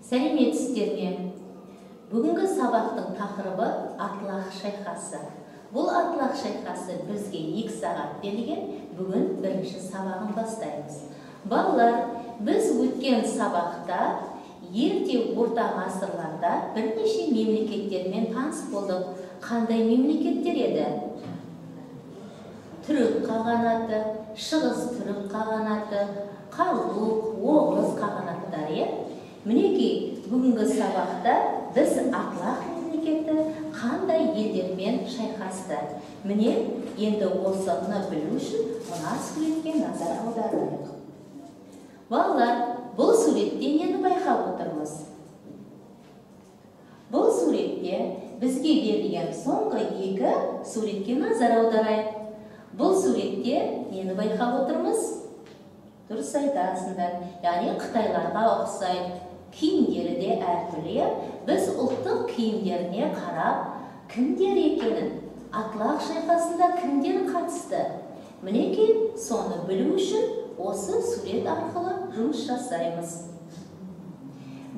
Сәлеметсіздер ме? Бүгінгі сабақтың тақырыбы Атлах шайқасы. Бұл Атлах шайқасы бізге 2 сағат берілген. Бүгін бірінші сабағын бастаймыз. Балалар, біз өткен сабақта ерте орта ғасырларда бірнеше мемлекеттермен таныс болдық. Қандай мемлекеттер еді? Түрік қағанаты, Шығыс түрік қағанаты, Қарлұқ, Оғыз қағанаттары. Мінекей, бүгінгі сабақта біз Атлах мемлекеті қандай елдермен шайқасты. Міне, енді осыны білу үшін мына суретке назар аударайық. Балалар, бұл суретте нені байқап отырмыз? Бұл суретте бізге берілген соңғы екі суретке назар аударайық. Бұл суретте нені байқап отырмыз? Дұрыс айтасыңдар. Яғни қытайларға ұқсайды. Киімдері де әртүрлі. Біз ұлттық киімдеріне қарап, кімдер екенін, Атлах шайқасында кімдер қатысты? Мінекей, соны білу үшін осы сурет арқылы жұмыс жасаймыз.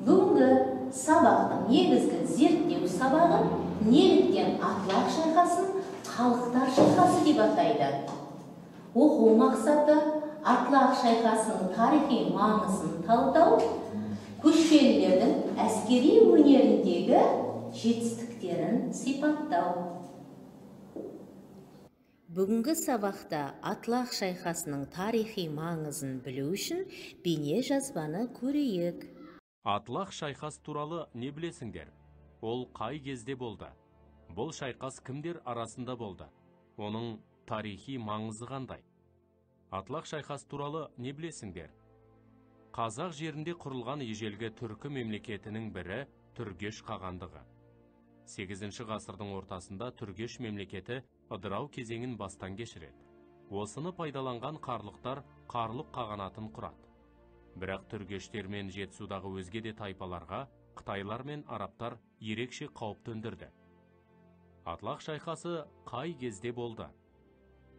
Бүгінгі сабақтың негізгі зерттеу сабағы неліктен Атлах шайқасын халықтар шайқасы деп атайды. Оқу мақсаты Атлах шайқасының тарихи маңызын талдау, көшпелілердің әскери өнеріндегі жетістіктерін сипаттау. Бүгінгі сабақта Атлах шайқасының тарихи маңызын білу үшін бейне жазбаны көрейік. Атлах шайқас туралы не білесіңдер? Ол қай кезде болды? Бұл шайқас кімдер арасында болды? Оның тарихи маңызы қандай? Атлах шайқас туралы не білесіңдер? Қазақ жерінде құрылған ежелгі түркі мемлекетінің бірі Түргеш қағандығы. 8 ғасырдың ортасында Түргеш мемлекеті ыдырау кезеңін бастан кешіреді. Осыны пайдаланған қарлықтар Қарлұқ қағанатын құрады. Бірақ түргештер мен Жетісудағы өзге де тайпаларға қытайлар мен арабтар ерекше қауіп төндірді. Атлах шайқасы қай кезде болды?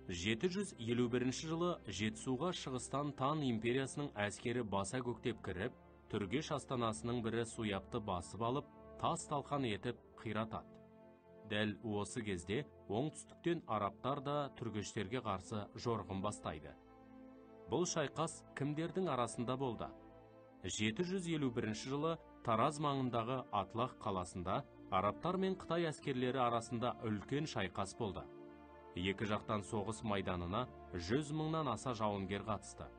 751 жылы Жетісуға шығыстан Тан империясының әскері баса көктеп кіріп, Түргеш астанасының бірі Суяпты басып алып, тас талқан етіп қиратады. Дәл осы кезде оңтүстіктен арабтар да түргештерге қарсы жорғын бастайды. Бұл шайқас кімдердің арасында болды? 751 жылы Тараз маңындағы Атлах қаласында арабтар мен қытай әскерлері арасында үлкен шайқас болды. Екі жақтан соғыс майданына 100 мыңнан аса жауынгер қатысты.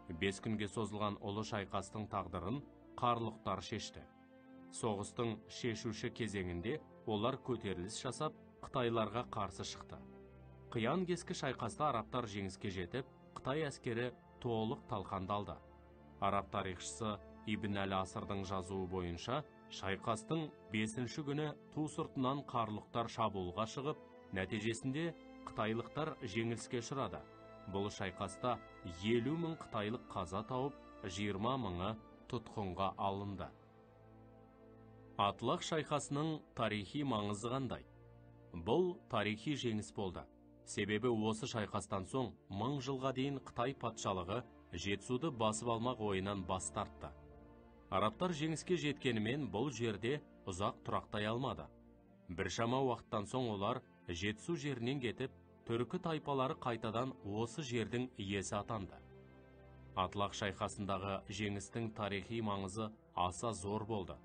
5 күнге созылған ұлы шайқастың тағдырын қарлықтар шешті. Соғыстың шешуші кезеңінде олар көтеріліс жасап, қытайларға қарсы шықты. Қиян-кескі шайқаста арабтар жеңіске жетіп, қытай әскері толық талқандалды. Араб тарихшысы Ибн әл-Асырдың жазуы бойынша, шайқастың 5-ші күні ту сыртынан қарлықтар шабуылға шығып, нәтижесінде қытайлықтар жеңіліске ұшырады. Бұл шайқаста 50 мың қытайлық қаза тауып, 20 мыңы тұтқынға алынды. Атлах шайқасының тарихи маңызы қандай? Бұл тарихи жеңіс болды. Себебі осы шайқастан соң 1000 жылға дейін Қытай патшалығы Жетісуды басып алмақ ойынан бас тартты. Арабтар жеңіске жеткенімен бұл жерде ұзақ тұрақтай алмады. Біршама уақыттан соң олар Жетісу жерінен кетіп, түркі тайпалары қайтадан осы жердің иесі атанды. Атлах шайқасындағы жеңістің тарихи маңызы аса зор болды.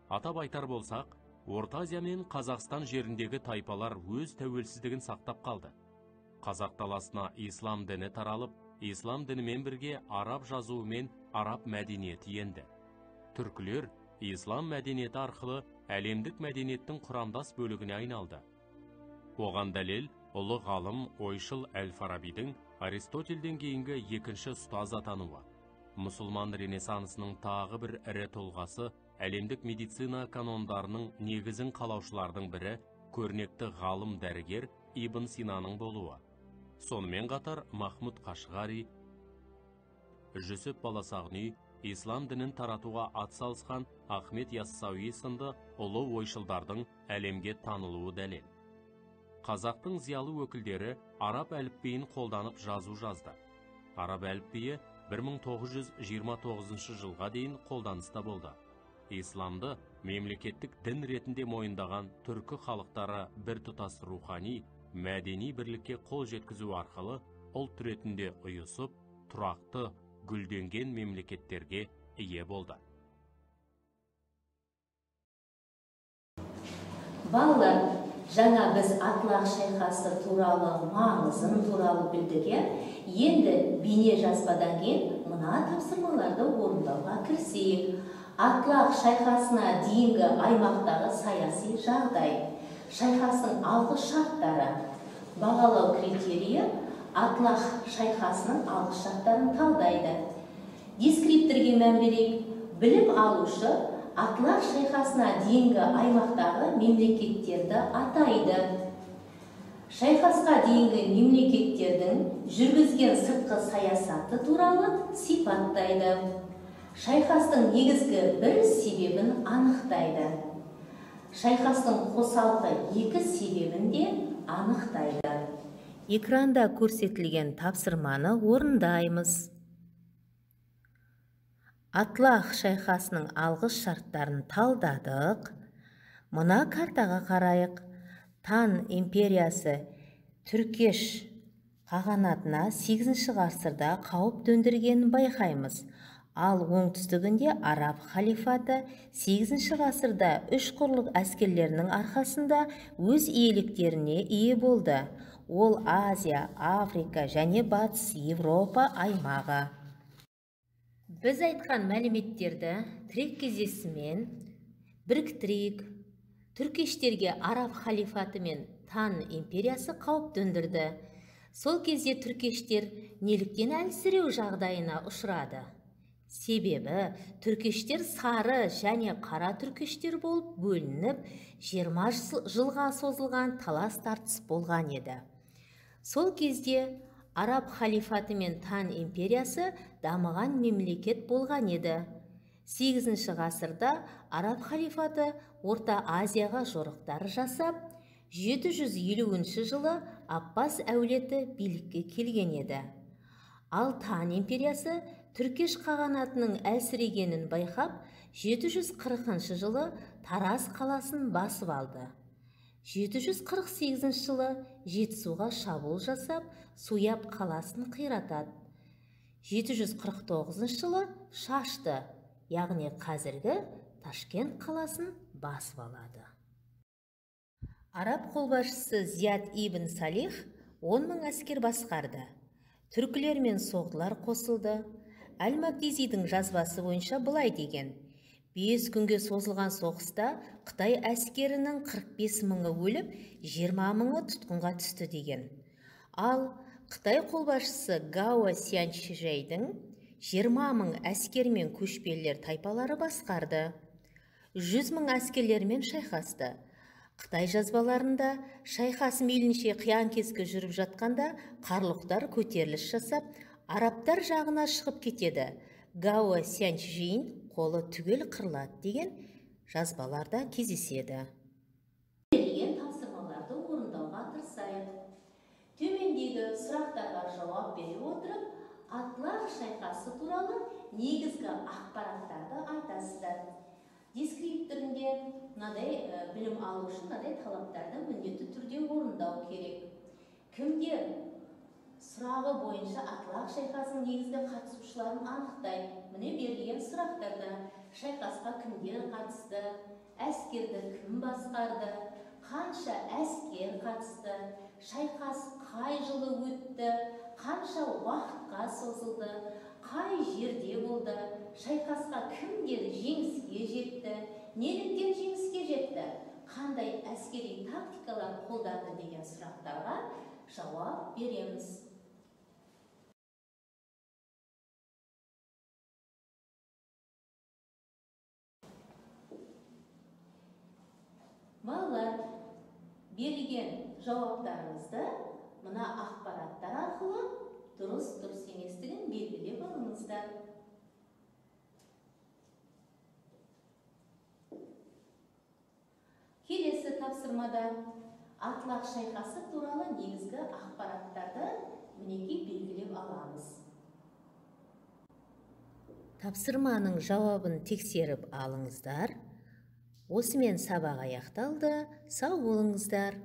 Атап айтар болсақ, Орта Азия мен Қазақстан жеріндегі тайпалар өз тәуелсіздігін сақтап қалды. Қазақ даласына ислам діні таралып, ислам дінімен бірге араб жазуы мен араб мәдениеті енді. Түркілер ислам мәдениеті арқылы әлемдік мәдениеттің құрамдас бөлігіне айналды. Оған дәлел ұлы ғалым ойшыл Әл-Фарабидің Аристотельден кейінгі екінші ұстаз атануы. Мұсылман ренессансының тағы бір ірі тұлғасы әлемдік медицина канондарының негізін қалаушылардың бірі көрнекті ғалым дәрігер Ибн Синаның болуы. Сонымен қатар Махмұд Қашғари, Жүсіп Баласағұни, ислам дінін таратуға атсалысқан Ахмет Яссауи сынды ұлы ойшылдардың әлемге танылуы дәлел. Қазақтың зиялы өкілдері араб әліпбиін қолданып жазу жазды. Араб әліпбиі 1929 жылға дейін қолданыста болды. Исламды мемлекеттік дін ретінде мойындаған түркі халықтары біртұтас рухани, мәдени бірлікке қол жеткізу арқылы ұлт ретінде ұйысып, тұрақты, гүлденген мемлекеттерге ие болды. Балалар, жаңа біз Атлах шайқасы туралы маңызын туралы білдік. Енді бейне жазбадан кейін мына тапсырмаларды орындауға кірісейік. Атлах шайқасына дейінгі аймақтағы саяси жағдай, шайқастың алғы шарттары, бағалау критерийі Атлах шайқасының алғы шарттарын талдайды. Дескрипторге мән берейік. Білім алушы Атлах шайқасына дейінгі аймақтағы мемлекеттерді атайды. Шайқасқа дейінгі мемлекеттердің жүргізген сыртқы саясаты туралы сипаттайды. Шайқастың негізгі бір себебін анықтайды. Шайқастың қосалқы екі себебін де анықтайды. Экранда көрсетілген тапсырманы орындаймыз. Атлах шайқасының алғы шарттарын талдадық. Мына картаға қарайық. Тан империясы Түркеш қағанатына 8 ғасырда қауіп төндіргенін байқаймыз. Ал оңтүстігінде Араб халифаты 8 ғасырда үш құрлық әскерлерінің арқасында өз иеліктеріне ие болды. Ол Азия, Африка және Батыс Европа аймағы. Біз айтқан мәліметтерді тірек кездесімен біріктірейік. Түркештерге Араб халифаты мен Тан империясы қауіп төндірді. Сол кезде түркештер неліктен әлсіреу жағдайына ұшырады? Себебі түркештер сары және қара түркештер болып бөлініп, 20 жылға созылған талас-тартыс болған еді. Сол кезде Араб халифаты мен Тан империясы дамыған мемлекет болған еді. 8 ғасырда Араб халифаты Орта Азияға жорықтар жасап, 750 жылы Аббас әулеті билікке келген еді. Ал Тан империясы Түркеш қағанатының әлсірегенін байқап, 740 жылы Тараз қаласын басып алды. 748 жылы Жетісуға шабуыл жасап, Суяб қаласын қиратады. 749 жылы Шашты, яғни қазіргі Ташкент қаласын басып алады. Араб қолбасшысы Зияд ибн Салих 10 мың әскер басқарды. Түркілер мен соғдылар қосылды. Әл-Магдизидің жазбасы бойынша былай деген: 5 күнге созылған соғыста Қытай әскерінің 45 мыңы өліп, 20 мыңы тұтқынға түсті деген. Ал Қытай қолбасшысы Гао Сянчжайдың 20 мың әскер мен көшпелілер тайпалары басқарды. 100 мың әскерлермен шайқасты. Қытай жазбаларында шайқас мейлінше қиян-кескі жүріп жатқанда қарлұқтар көтеріліс жасап, арабтар жағына шығып кетеді. Гао Сянчжин қолы түгел қырылады деген жазбаларда кездеседі. Берілген тапсырмаларды орындауға тырысайық. Төмендегі сұрақтарға жауап бере отырып, Атлах шайқасы туралы негізгі ақпараттарды айтасыздар. Дескрипторінде мынадай білім алу үшін мынадай талаптарды міндетті түрде орындау керек. Кімдер сұрағы бойынша Атлах шайқасының негізгі қатысушыларын анықтайды. Міне берілген сұрақтарда шайқасқа кімдер қатысты, әскерді кім басқарды, қанша әскер қатысты, шайқас қай жылы өтті, қанша уақытқа созылды, қай жерде болды, шайқасқа кімдер жеңіске жетті, неліктен жеңіске жетті, қандай әскери тактикалар қолданды деген сұрақтарға жауап береміз. Балалар, берілген жауаптарыңызды мына ақпараттар арқылы дұрыс еместігін белгілеп алыңыздар. Келесі тапсырмада Атлах шайқасы туралы негізгі ақпараттарды мінекей белгілеп аламыз. Тапсырманың жауабын тексеріп алыңыздар. Осымен сабақ аяқталды. Сау болыңыздар.